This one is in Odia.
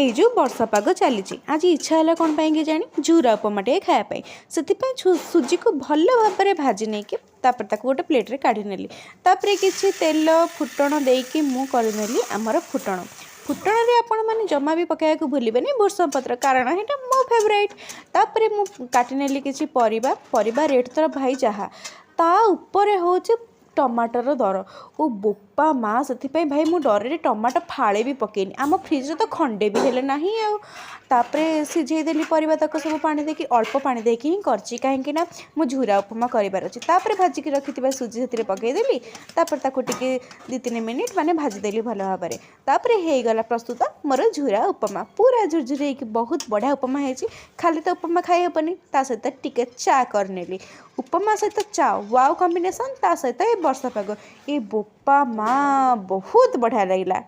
ଏଇ ଯେଉଁ ବର୍ଷା ପାଗ ଚାଲିଛି, ଆଜି ଇଚ୍ଛା ହେଲା କ'ଣ ପାଇଁ କେଜାଣି ଝୁରା ଉପମା ଟିକେ ଖାଇବା ପାଇଁ। ସେଥିପାଇଁ ସୁଜିକୁ ଭଲ ଭାବରେ ଭାଜି ନେଇକି ତାପରେ ତାକୁ ଗୋଟେ ପ୍ଲେଟ୍ରେ କାଢ଼ି ନେଲି। ତାପରେ କିଛି ତେଲ ଫୁଟଣ ଦେଇକି ମୁଁ କରିନେଲି ଆମର ଫୁଟଣ। ଫୁଟଣରେ ଆପଣମାନେ ଜମା ବି ପକାଇବାକୁ ଭୁଲିବେନି ଭୃସଙ୍ଗ ପତ୍ର, କାରଣ ସେଇଟା ମୋ ଫେଭରାଇଟ୍। ତାପରେ ମୁଁ କାଟିନେଲି କିଛି ପରିବା। ପରିବା ରେଟ୍ ତ ଭାଇ ଯାହା, ତା ଉପରେ ହେଉଛି ଟମାଟର ଦର। ଓ ବୋପା ମା, ସେଥିପାଇଁ ଭାଇ ମୁଁ ଡରରେ ଟମାଟୋ ଫାଳେ ବି ପକେଇନି। ଆମ ଫ୍ରିଜରେ ତ ଖଣ୍ଡେ ବି ହେଲେ ନାହିଁ। ଆଉ ତାପରେ ସିଝେଇ ଦେଲି ପରିବା ତକ ସବୁ ପାଣି ଦେଇକି। ଅଳ୍ପ ପାଣି ଦେଇକି ହିଁ କରିଛି, କାହିଁକି ନା ମୁଁ ଝୁରା ଉପମା କରିବାର ଅଛି। ତାପରେ ଭାଜିକି ରଖିଥିବା ସୁଜି ସେଥିରେ ପକେଇଦେଲି। ତାପରେ ତାକୁ ଟିକେ 2-3 ମିନିଟ୍ ମାନେ ଭାଜିଦେଲି ଭଲ ଭାବରେ। ତାପରେ ହେଇଗଲା ପ୍ରସ୍ତୁତ ମୋର ଝୁରା ଉପମା। ପୁରା ଝୁରଝୁରି ହେଇକି ବହୁତ ବଢ଼ିଆ ଉପମା ହେଇଛି। ଖାଲି ତ ଉପମା ଖାଇ ହେବନି, ତା ସହିତ ଟିକେ ଚା କରିନେଲି। ଉପମା ସହିତ ଚା, ୱାଓ କମ୍ବିନେସନ୍। ତା ସହିତ ଏ ବର୍ଷା ପାଗ, ଏ ବୋପା ମା, ବହୁତ ବଢ଼ିଆ ଲାଗିଲା।